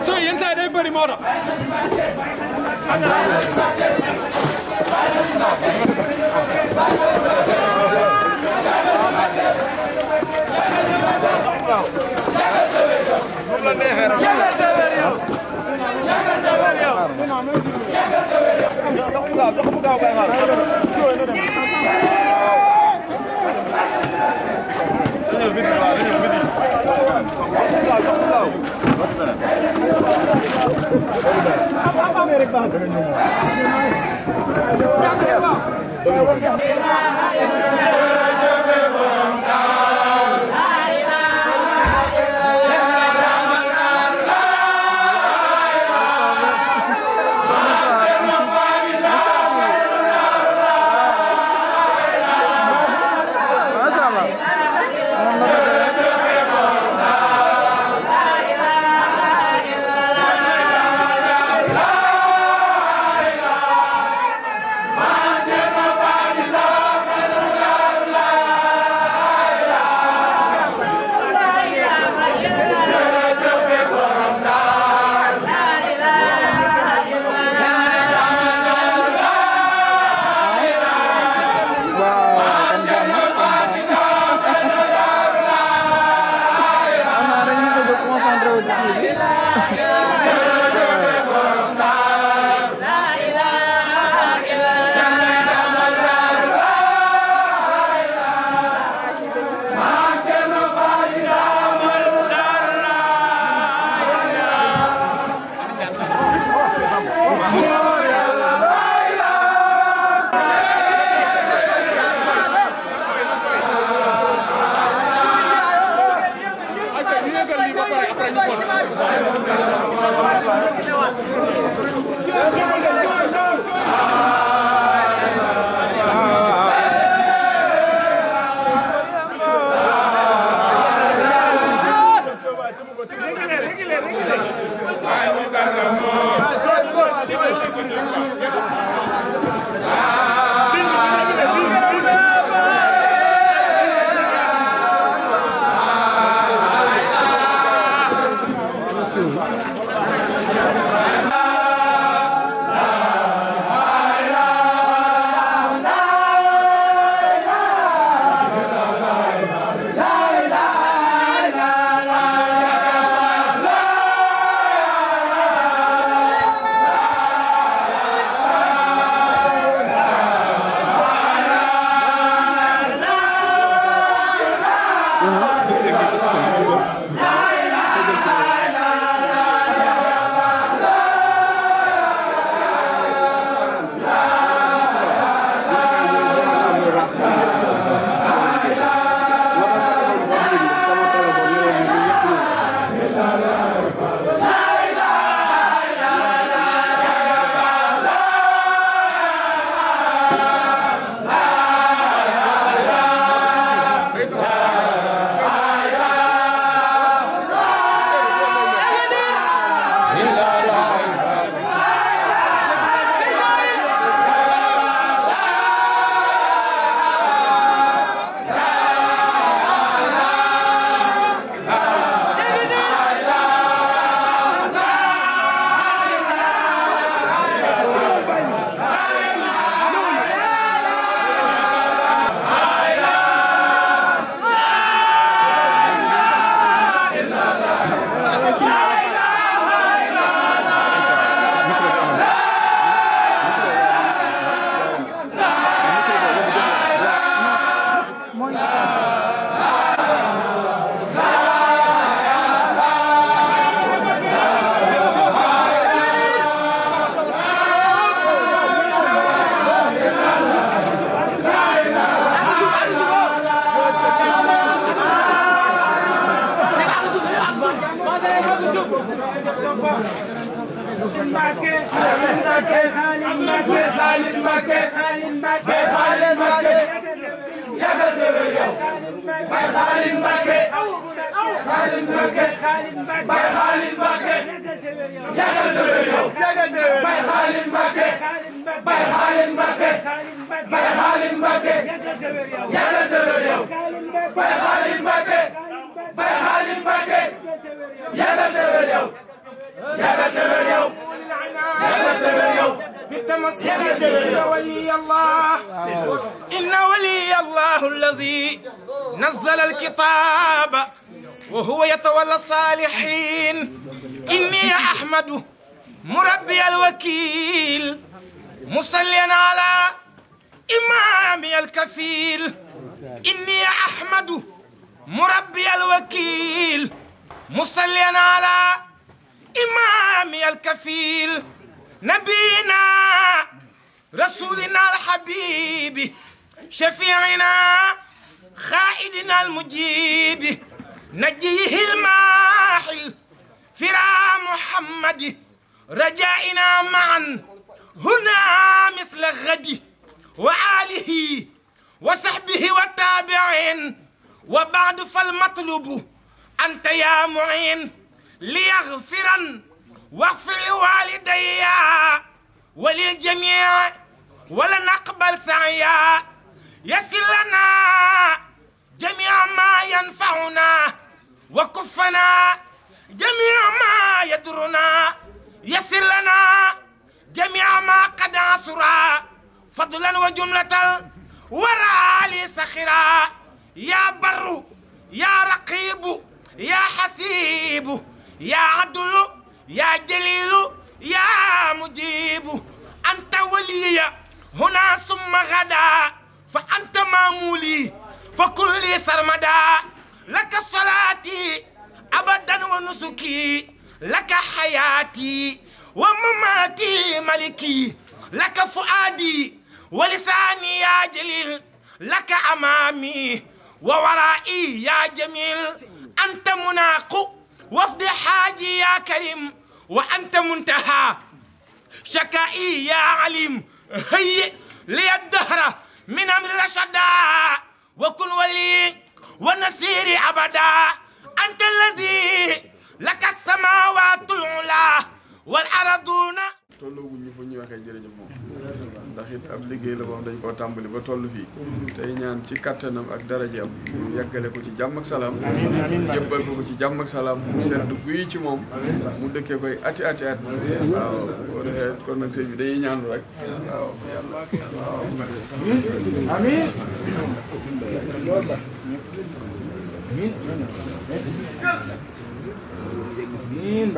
so yenn saa yi day bëri moo tax. moom la neexee rek. إن ولي الله الذي نزل الكتاب وهو يتولى الصالحين إني أحمد مربي الوكيل مصليا على إمامي الكفيل إني أحمد مربي الوكيل مصليا على إمامي الكفيل نبينا رسولنا الحبيب شفيعنا خائدنا المجيب نجيه الماحل فرا محمد رجائنا معا هنا مثل غد وآله وصحبه والتابعين وبعد فالمطلوب أنت يا معين ليغفرا واغفر لوالدي وللجميع ولنقبل سعيا يسر لنا جميع ما ينفعنا وكفنا جميع ما يضرنا يسر لنا جميع ما قد عسرا فضلا وجملة ورا لي سخرا يا بر يا رقيب يا حسيب يا عدل يا جليل يا مجيب أنت ولي هنا ثم غدا فأنت مامولي فكل سرمدا لك صلاتي أبدا ونسكي لك حياتي ومماتي ملكي لك فؤادي ولساني يا جليل لك أمامي وورائي يا جميل أنت مناق وفد حاجي يا كريم وأنت منتهى شكائي يا عليم هيئ لي الدهر من أمر رشدا وكن ولي ونسيري أبدا أنت الذي لك السماوات العلى والأرضون tolluwuñu fu ñuy waxee jërëjëf moom ndax it ab liggéey la moom dañ koo tàmbali ba toll fii tey ñaan ci kattanam ak darajeem mu yeggale ko ci jàmm ak salaam yëbbal ko ci jàmm ak salaam mu sedd guy ci moom mu dëkkee koy ati at waaw boo defee kon nag sëñ bi dañuy ñaanu rek waaw amiin amiin